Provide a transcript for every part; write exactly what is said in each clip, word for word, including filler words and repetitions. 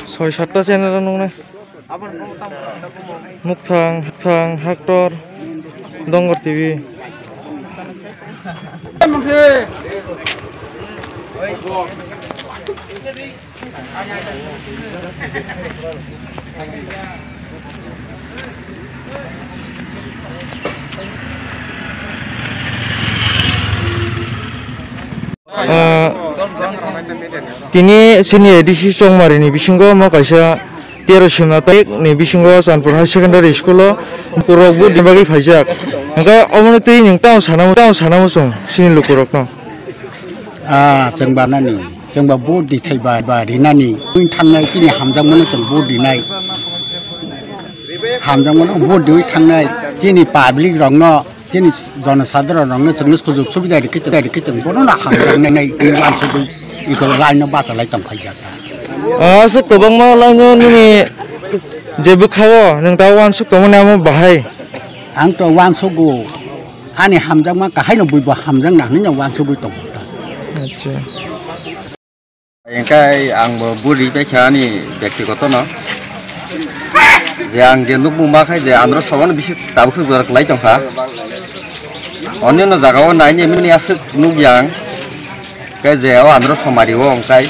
Soi satta channel nungnai. Muktang, Muktang, Haktor, Dongor T V. Ah, tini chini A D C Chongmari ni bisingo mo kaisa tero simna tarik ni bisingo Chanpur High Secondary School o borok vote ni bagwi phaijak. Hwnkhe omono twi nwng tamo sana, tamo sana muchung chini lukurokno. Ah, chwng ba nani, chwng ba vote di thai ba, ba rinani. Twi thangnai chini hamjakmano chwng vote dinai. Hamjakmano vote diwi thangnai chini public rokno. Chini jonosadharon rokno chwngno sujuk subida rikhe chwng, rikhe chwng bono na hamjaknai nai, nai wansugwi iko line no bachalai tongkhaijak ta. Ah, aswk kwbangma line no nini je bwkhao nwng ta wansuk tongmani amo bahai. Ang to wansugo, ani hamjakma kahai no buibo hamjakna hinwi no wansugwi tongo ta. Acha. Hingke ang bo budi bai kha ani byaktigoto no. Je ang je nukmung ma khai je andro sobo no bisi tabuk se jora kwlai tongkha. Onyo no jaga o nai ni mini aswk nukya ang. Khe je o andro somari o hingkai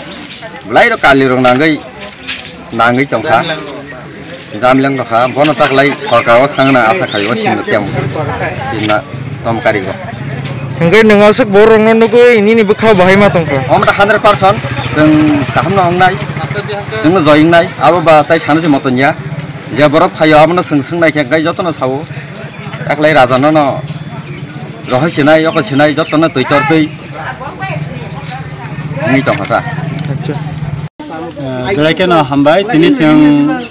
belai rok kali rok nangwi, nangwi tongkha. Jamileng tongkha, bono taklai sorkar o thangna asa khaio, sino temo. Sinna tom kari go. Hingke nwng aswk borok rokno nugwi nini bwkha bahai ma tongkha. Omo ta hundred percent, chwng kaham no wngnai, chwngno joi wngnai, abo ba tai sana se moton ya. Je borok phaio abono chwng swngnai khe, hingke jotono sao. Taklai raja no no rohoi sinai, yoko sinai, jotono twi tor twi wngwi tongkha ta. Acha. Eh, belai kheno hambai, tini chwng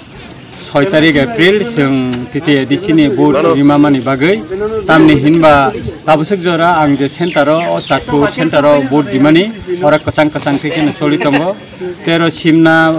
soi tarik April, chwng T T A D C ni vote rimamani bagwi. Tamni hinba tabusuk jora ang je center o, o Chakpur center o vote rimani, oro kwchang kwchang khe kheno choli tongo. Tero simna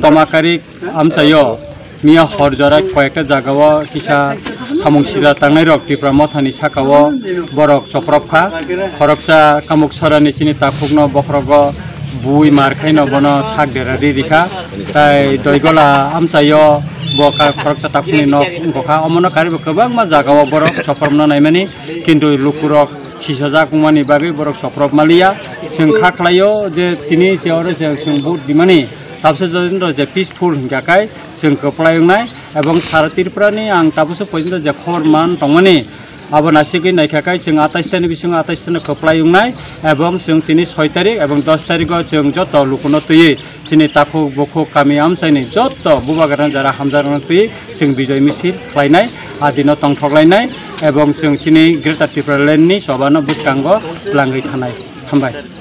Tomakarik amchaio. Miya hor jora koyekta jagao kisa samung sida tangnai rok Tipra Mothani sakao borok chopropkha. Khoroksa Kamuk Sorani chini takhukno bokhorogo bui mar khaino bono sak dera ri rikha. Tai Doigola amchaio bo ka-, khoroksa takhukni nok wngkha. Omono karibo kwbangma jagao borok chopropno naimani, kintu lukurok sisajak wngmani bagwi borok choprop maliya. Chwng kha khlaio je tini se oro se chwng vote dimani. Tabse jodino je peaceful hingka kai chwng kwplai wngnai, ebong sara Tripura ni ang tabukso poito je khobor man tongmani, abo nasigwi naikha kai chwng atais tani bisingo atais tani kwplai wngnai, ebong chwng tini soi tarik ebong dos tariko chwng joto lukuno twiwi chini takhuk bukhuk kami amchaini joto bubagra jara hamjakrokno twiwi chwng bijoi misil khlainai, adino tongthok lainai, ebong chwng chini Greater Tipraland ni chobano bwskango twlangwi thanai. Hambai.